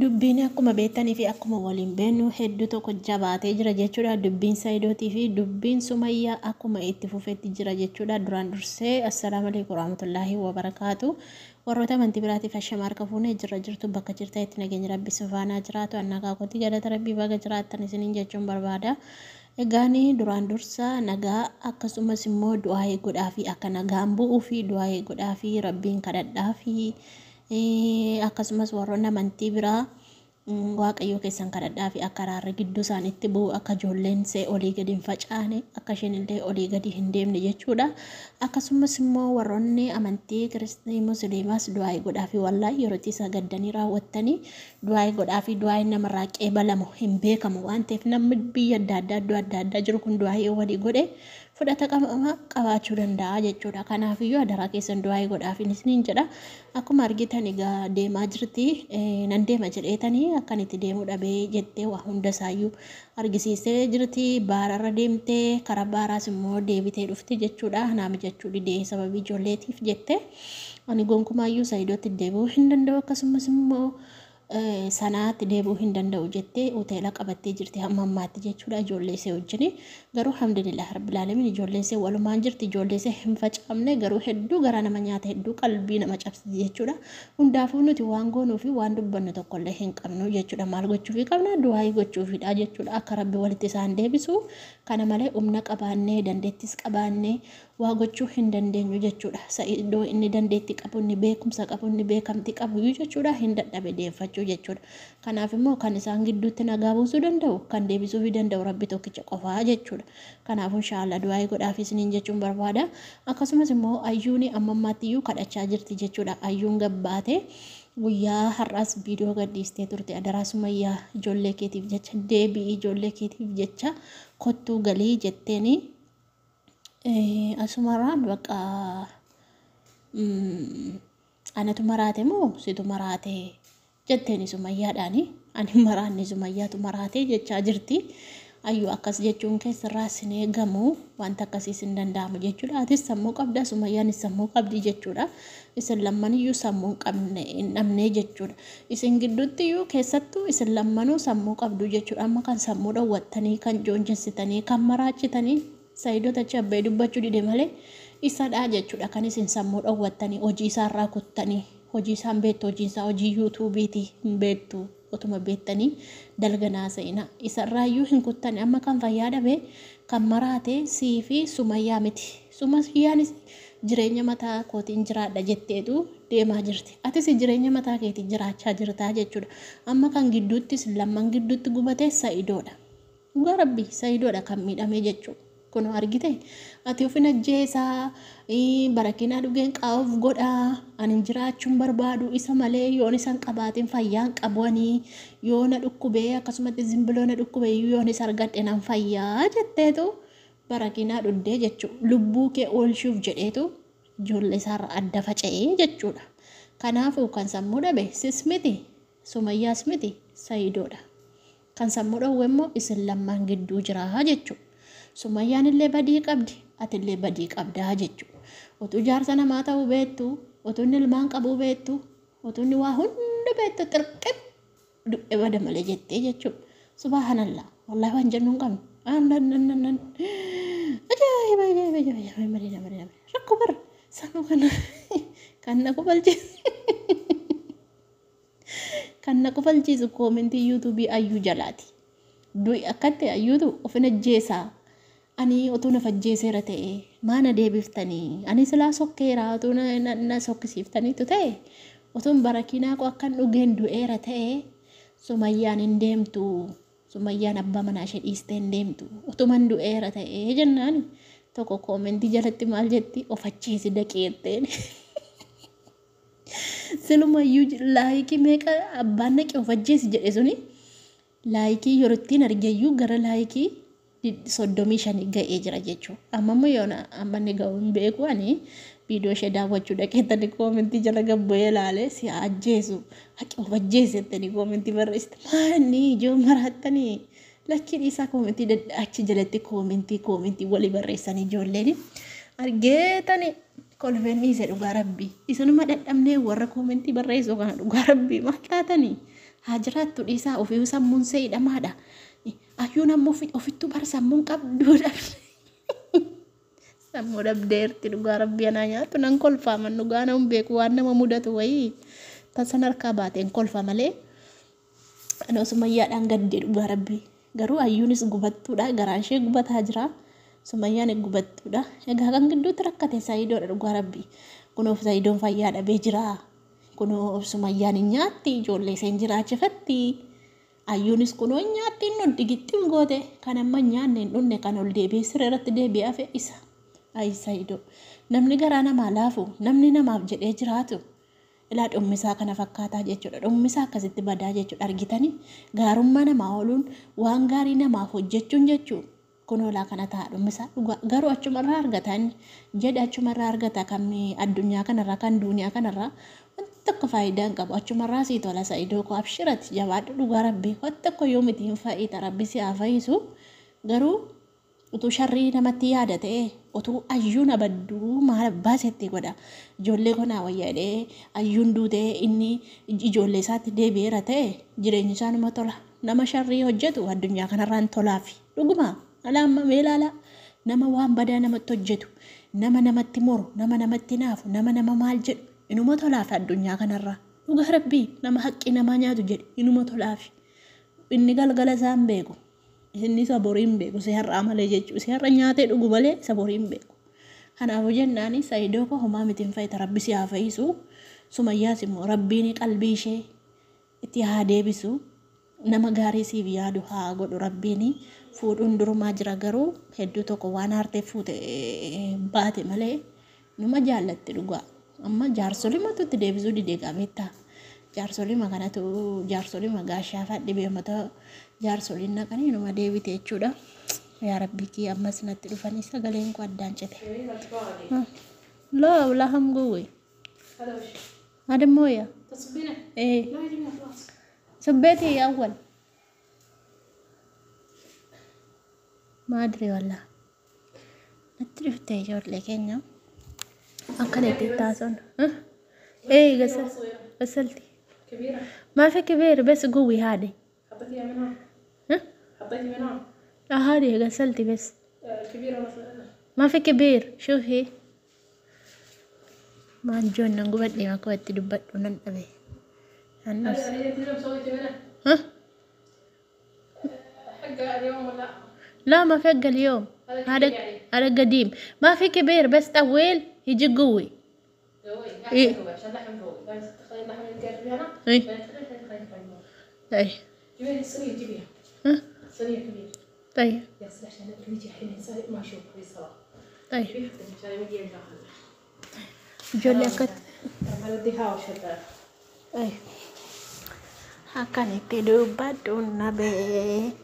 Dubbiin akkuma beektanii fi akkuma waliin beennu hedduu tokko jabaatee jira jechuudha. Dubbiin Saayidootii fi dubbiin Sumayyaa akkuma itti fufetti jira jechuudha. Duraan dursee assalaamu alaikum warahmatullaahi wabarakaatu. Warroota amantii biraatiif ashama harka fuunee jirra jirtu bakka jirtanitti nageenya rabbi isin faanaa jiraatu. Annagaa kootii galata rabbii baga jiraattan isiniin jechuun barbaada. Egaani duraan dursa nagaa akkasumas immoo du'aa'ee godhaa fi akka nagaan bu'uu fi du'aa'ee godhaa fi rabbiin kadhadhaa fi akkasumas warroonni amantii biraa waaqayyoo keessan kadhadhaa fi akka araarri gidduu isaaniitti bu'u akka ijoolleen see olii gadi hin facaane akka isheen illee olii gadi hin deemne jechuudha. Akkasumas immoo warroonni amantii kiristii musliimaas du'aa'ii godhaa fi wallaahi yeroo itti isa gaddanii raawwattanii du'aa'ii godhaa fi du'aa'iin namarraa qeebalamu hin beekamu waan ta'eef namni biyya adda addaa iddoo adda addaa jiru kun du'aa'ii walii godhe fudhata qabaachuu danda'a jechuudha. Kanaafiyyuu adaraa keessan du'aa'ii godhaafin isiniin jedha. Akkuma argitan egaa deemaa jirti. Nan deema jedheetanii akkan itti deemuu dhabee jettee waa hunda isaayyuu argisiistee jirti. Baararra deemtee karaa baaraas immoo deebitee dhufti jechuudha. Naa mijachuu didee sababii ijoolleetiif jette. Ani gonkumaayyuu Saayidootti deebi'uu hin danda'u akkasumas immoo sanaatti deebi'uu hin danda'u jettee hoteela qabattee jirti hamma ammaatti jechuudha ijoollee ishee wajjin. Garuu alhamdulillah rabbil aalamiin ijoolleen ishee walumaan jirti ijoollee ishee hin facaafne garuu hedduu garaa nama nyaata hedduu qalbii nama cabsiti jechuudha. Hundaafuu nuti waan goonuu fi waan dubbannu tokkollee hin qabnu jechuudha. Maal gochuufii qabna du'aayii gochuufiidha jechuudha akka rabbi walitti isaan deebisu. Kana malee humna qabaannee dandeettis qabaannee waa gochuu hin dandeenyu jechuudha. Sa'iidoo inni dandeettii qabu inni beekumsa qabu inni beekamtii qabu jechuudha hin dadhabe deeffachuu jechuudha. Kanaaf immoo kan isaan gidduutti nagaa buusuu danda'u kan deebisuufii danda'u rabbi tokkicha qofaa jechuudha. Kanaafuu inshaallah du'aa'ii godhaaf isiniin jechuun barbaada. Akkasumas immoo ayyuuni amma ammaatti iyyuu kadhachaa jirti jechuudha. Ayyuun gabbaate guyyaa har'aas viidiyoo gadhiistee turte adaraa Sumayyaa ijoollee keetiif jecha deebi'i ijoollee keetiif jecha kottuu galii jetteeni. Asumarraan bakka anatu maraate moo situ maraate jetteeni Sumayyaadhaani. Ani maraanne Sumayyaatu maraate jechaa jirti. Ayyuu akkas jechuun keessarraa sin eegamu wanta akkasiis hin danda'amu jechuudha. Atis sammuu qabda Sumayyaanis sammuu qabdi jechuudha. Isin lammaniyyuu sammuu hin qabne hin dhabne jechuudha. Isin gidduutti iyyuu keessattuu isin lammanuu sammuu qabdu jechuudha. Amma kan sammuu dhowwattanii kan joonjessitanii kan maraachitanii Saidoo tachi abbee dubbachuu dide malee isadhaa jechuudha kan isin sammuu dhowwattanii hojii isaarraa kuttanii hojii isaan beektu hojiin isaa hojii yuutuubiiti hin beektu otuma beektanii dalga naasa'ina isarraayyuu hin kuttani amma kan fayyaa dhabe kan maraate sii fi sumayyaa miti sumayyaanis jireenya mataa kootiin jiraadha jetteetu deemaa jirti atis jireenya mataa keetiin jiraachaa jirtaa jechuudha amma kan gidduuttis lamman gidduutti gubate sa'idoodha. Dhugaa rabbi sayidoodha kan miidhamee jechuu kunoo argite ati ofin ajjeesaa barakinaa dhugeen qaa'uuf godhaa ani jiraachuun barbaadu isa malee yoon isan qabaatin fayyaan qabu ani yoo na dhukkubee akkasumatti zimbiloo na dhukkubee yoon isa argadhe nan fayyaa jetteetu barakinaa dhuddee jechuu lubbuu kee oolchuuf jedheetu ijoollee isaarra adda faca'ee jechuudha. Kanaafuu kan sammuu dhabe sis miti sumayyaas miti sayidoodha. Kan sammuu dhowwe immoo isin lammaan gidduu jira jechuudha. Sumayyaan illee badii qabdi, ati illee badii qabdaa jechuudha. Utuu jaarsa namaa ta'uu beektu, utuu inni ilmaan qabuu beektu, utuu inni waa hunda beektu xirqib du'e bada malee jettee jechuudha. Subaahanallah. Wallaahi waan jennu hin qabnu. Ananananan. Ajaa'iba ajaa'iba ajaa'iba ajaa'iba malee nama nama. Rakkoo bara sammuu kana kan na kofalchiisu. Kan na kofalchiisu koomentii yuutuubii ayyuu jalaati. Du'i akkatti ayyuutu ofin ajjeesaa. Ani utuu naf ajjeeseera ta'e maa na deebiftanii? Ani silaa sokkeera utuu na, na, na sokkisiiftaniitu ta'e utuun barakiinaa koo akkan dhugeen du'eera ta'e sumayyaan hin deemtu. Sumayyaan abbaa manaa ishee dhiistee hin deemtu. Utuman du'eera ta'e jennaan tokko koomentii jalatti maal jetti of ajjeesi dhaqi jetteen. Silumayyuu laayikii meeqa abbaan naqe of ajjeesi jedhe suni laayikii yeroo ittiin argeyyuu gara laayikii 35 ga'ee jira jechuudha. Amma immoo yoona amma inni ga'u hin beeku ani viidiyoo ishee daawwachuu dhaqeettani koomentii jala gabbu'ee ilaale si haa ajjeesu haqi of ajjeesi jettanii koomentii barreessite maanni ijoo maraattanii lakkii dhiisaa koomentii achi jalatti koomentii koomentii walii barreessanii ijoolleen argeetani Kolfeen dhiise dhugaa rabbii. Isinuma dadhabnee warra koomentii barreessu kana dhugaa rabbii maal taatanii? Haa jiraattu dhiisaa ofii sammuun see hidhamaadha. Ayyuun ammoo ofittuu bar sammuun qabduu dhabde. Sammuu dhabdeerti dhugaa rabbii anaa nyaattu nan kolfaa man dhugaa nama beeku waan nama mudatu wayii tasan harkaa baateen kolfa malee. Anoo Sumayyaadhaan gaddee dhugaa rabbii. Garuu ayyuunis gubattuudha garaan ishee gubataa jira. Sumayyaan gubattuudha. Egaa kan gidduutti rakkate Sayidoodha dhugaa rabbii. Kunoo Sayidoon fayyaa dhabee jira. Kunoo Sumayyaan hin nyaatti ijoollee isheen jiraachifatti. Ayyuunis kunoo hin nyaatti hin dhugdi gixxim goote. Kan amma hin nyaanne hin dhugne kan ol deebi'ee siree irratti deebi'ee hafe isa. Ayi Sayidoo. Namni garaa namaa laafu namni namaaf jedhee jiraatu. Ilaa dhummisaa kana fakkaataa jechuudha. Dhummisaa akkasitti badaa jechuudha. Argitanii gaarummaa namaa ooluun waan gaarii namaaf hojjechuun jechuudha. Kunoo laa kana ta'a dhummisaa dhugaa. Garuu achumarraa argata inni jedhe achumarraa argata kan addunyaa kanarraa kan duuniyaa kanarraa wanti tokko faayidaa hin qabu. Achumarraa sii tola Sa'idoo koo abshirati jabaadhu dhugaa rabbii wanti tokko yoo miti hin fayyita rabbi si haa fayyisu. Garuu Utuu sharrii namatti yaada ta'ee utuu ayyuun abadduu maal abbaa setti godha ijoollee koo naa wayya jedhee ayyuun duutee inni ijoollee isaatti deebi'eera ta'e jireenyi isaa numa tola nama sharrii hojjetu addunyaa kanarraan tolaafi dhuguma alaa amma mee ilaalaa nama waan badaa namatti hojjetu nama namatti moru nama namatti naafu nama nama maal jedhu inuma tolaafi addunyaa kanarraa dhugaa rabbii nama haqqii namaa nyaatu jedhe inuma tolaafi inni galgala isaa hin beeku. Inni isa borii hin beeku, isa har'aa malee jechuudha. Isa har'a nyaatee dhugu malee isa borii hin beeku. Kanaafuu jennaani Saidoo koo homaa miti hin fayyita rabbi si haa fayyisu. Sumayyaas immoo rabbiin qalbii ishee itti haa deebisu. Nama gaarii siif yaadu haa godhu rabbiin. Fuudhuun durumaa jira garuu hedduu tokko waan aartee fuute baate malee numa jaallatti dhugaa. Amma jaarsolimatu itti deebisuu dide egaa beektaa. Jaarsolima kanatu jaarsolima gaashaa fa'a dhibee mata jaarsoliin naqanii numa deebite jechuudha. Yaa rabbii kiyya ammas natti dhufanii sagaleen koo addaan cite. Laa laham gowwe. هذا مويه تصبينه؟ ايه لا يجيبنا خلاص. صبيتي اول ما ادري والله natti dhufte ijoollee keenya akkana itti taasifnu. ايه غسل غسلتي كبيرة ما في كبير بس قوي هذه. حطيتيها منها؟ ها؟ حطيتي منها؟ لا هذه غسلتي بس. كبيرة ولا صغيرة؟ ما في كبير شوفي ما جون gubadhe akka itti dubbadhu nan dhabe. هذه اللي انت مسويتي منها؟ ها؟ حقها اليوم ولا؟ لا ما في حق اليوم هذا هذا كبير يعني. هذا قديم ما في كبير بس طويل يجي قوي. قوي. إيه. قوي عشان لحم قوي، بعدين تخلي اللحم اللي تقربي هنا. إيه. بعدين تخلي فوق. طيب. جيبي لي الصينية جيبيها. ها؟ صينية كبيرة. طيب. يغسل عشان يجي الحين الإنسان ما يشوف في الصلاة. طيب. جيبيها عشان يجي داخل. Ijoollee akkatti ترى ما ودي هاوش هذا. Akkan itti dubbadhu nabee.